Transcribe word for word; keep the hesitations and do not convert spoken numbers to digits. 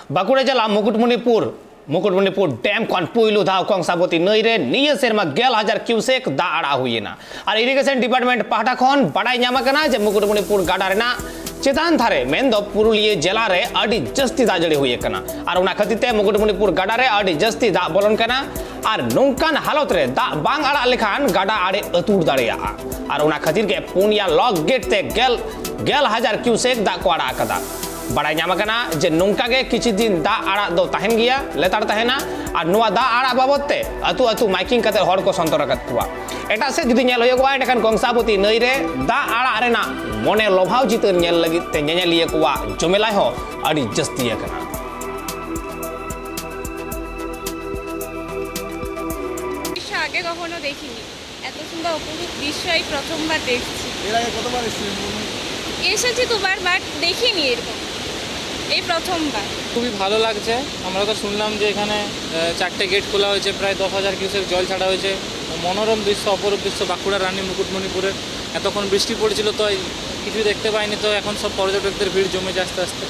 ᱵᱟᱸᱠᱩᱲᱟ ᱡᱮᱞᱟ ᱢᱩᱠᱩᱴᱢᱩᱱᱤᱯᱩᱨ, ᱢᱩᱠᱩᱴᱢᱩᱱᱤᱯᱩᱨ ᱰᱮᱢ ᱠᱷᱚᱱ ᱯᱩᱭᱞᱩ ᱫᱷᱟᱣ ᱠᱚᱝᱥᱟᱵᱚᱛᱤ ᱱᱟᱹᱭ ᱨᱮ ᱱᱤᱭᱟᱹ ᱥᱮᱨᱢᱟ ᱜᱮᱞ ᱦᱟᱡᱟᱨ ᱠᱤᱭᱩᱥᱮᱠ ᱫᱟᱜ ᱟᱲᱟᱜ ᱦᱩᱭ ᱮᱱᱟ᱾ ᱟᱨ ᱤᱨᱤᱜᱮᱥᱚᱱ ᱰᱤᱯᱟᱨᱴᱢᱮᱱᱴ ᱯᱟᱦᱴᱟ ᱠᱷᱚᱱ ᱵᱟᱰᱟᱭ ᱧᱟᱢ ᱟᱠᱟᱱᱟ ᱡᱮ ᱢᱩᱠᱩᱴᱢᱩᱱᱤᱯᱩᱨ ᱜᱟᱰᱟ ᱨᱮᱱᱟᱜ ᱪᱮᱛᱟᱱ ᱫᱷᱟᱨᱮ, ᱢᱮᱱᱫᱚ ᱯᱩᱨᱩᱞᱤᱭᱟᱹ ᱡᱮᱞᱟ ᱨᱮ ᱟᱹᱰᱤ ᱡᱟᱹᱥᱛᱤ ᱫᱟᱜ ᱡᱟᱹᱲᱤ ᱦᱩᱭ ᱟᱠᱟᱱᱟ᱾ ᱟᱨ ᱚᱱᱟ ᱠᱷᱟᱹᱛᱤᱨ ᱛᱮ ᱢᱩᱠᱩᱴᱢᱩᱱᱤᱯᱩᱨ ᱜᱟᱰᱟ ᱨᱮ ᱟᱹᱰᱤ ᱡᱟᱹᱥᱛᱤ ᱫᱟᱜ ᱵᱚᱞᱚᱱ ᱠᱟᱱᱟ᱾ ᱟᱨ ᱱᱚᱝᱠᱟᱱ ᱦᱟᱞᱚᱛ ᱨᱮ ᱫᱟᱜ ᱵᱟᱝ ᱟᱲᱟᱜ ᱞᱮᱠᱷᱟᱱ ᱜᱟᱰᱟ ᱟᱲᱮ ᱟᱹᱛᱩᱨ ᱫᱟᱲᱮᱭᱟᱜᱼᱟ᱾ ᱟᱨ ᱚᱱᱟ ᱠᱷᱟᱹᱛᱤᱨ ᱜᱮ ᱯᱩᱱᱭᱟ ᱞᱚᱠ ᱜᱮᱴ ᱛᱮ ᱜᱮᱞ, ᱜᱮᱞ ᱦᱟᱡᱟᱨ ᱠᱤᱭᱩᱥᱮᱠ ᱫᱟᱜ ᱠᱚ ᱟᱲᱟᱜ ᱟᱠᱟᱫᱟ᱾ ᱵᱟᱲᱟᱭ ᱧᱟᱢ ᱟᱠᱟᱱᱟ ᱡᱮ ᱱᱚᱝᱠᱟ ᱜᱮ ᱠᱤᱪᱷᱩ ᱫᱤᱱ ᱫᱟᱜ ᱟᱲᱟᱜ ᱫᱚ ᱛᱟᱦᱮᱱ ᱜᱮᱭᱟ, ᱞᱮᱛᱟᱲ ᱛᱟᱦᱮᱱᱟ᱾ ᱟᱨ ᱱᱚᱣᱟ ᱫᱟᱜ ᱟᱲᱟᱜ ᱵᱟᱵᱚᱫ ᱛᱮ ᱟᱹᱛᱩ ᱟᱹᱛᱩ ᱢᱟᱭᱠᱤᱝ ᱠᱟᱛᱮ ᱦᱚᱲ ᱠᱚ ᱥᱚᱱᱛᱚᱨ ᱟᱠᱟᱫ ᱠᱚᱣᱟ᱾ ᱮᱴᱟᱜ ᱥᱮᱫ ᱡᱩᱫᱤ ᱧᱮᱞ ᱦᱩᱭᱩᱜᱼᱟ, ᱮᱸᱰᱮᱠᱷᱟᱱ ᱠᱚᱝᱥᱟᱵᱚᱛᱤ ᱱᱟᱹᱭ ᱨᱮ ᱫᱟᱜ ᱟᱲᱟᱜ ᱨᱮᱱᱟᱜ ᱢᱚᱱᱮ ᱞᱚᱵᱷᱟᱣ ᱪᱤᱛᱟᱹᱨ ᱧᱮᱞ ᱞᱟᱹᱜᱤᱫ ᱛᱮ ᱧᱮᱧᱮᱞᱤᱭᱟᱹ ᱠᱚᱣᱟᱜ ᱡᱚᱢᱮᱞᱟᱭ ᱦᱚᱸ ᱟᱹᱰᱤ ᱡᱟᱹᱥᱛᱤ ᱟᱠᱟᱱᱟ᱾ দৃশ্য আগে কখনো দেখিনি। এত সুন্দর অপরূপ দৃশ্য এই প্রথমবার দেখছি। এর আগে কতবার এসেছিলেন? এসেছি দুবার, বাট দেখিনি এরকম, এই প্রথমবার। খুবই ভালো লাগছে। আমরা তো শুনলাম যে এখানে আহ, চারটে গেট খোলা হয়েছে, প্রায় দশ হাজার কিউসেক জল ছাড়া হয়েছে। মনোরম দৃশ্য, অপরূপ দৃশ্য বাঁকুড়া রানী মুকুটমণিপুরের। এতক্ষণ বৃষ্টি পড়ছিল, তো এই কিছুই দেখতে পাইনি, তো এখন সব পর্যটকদের ভিড় জমেছে আস্তে আস্তে।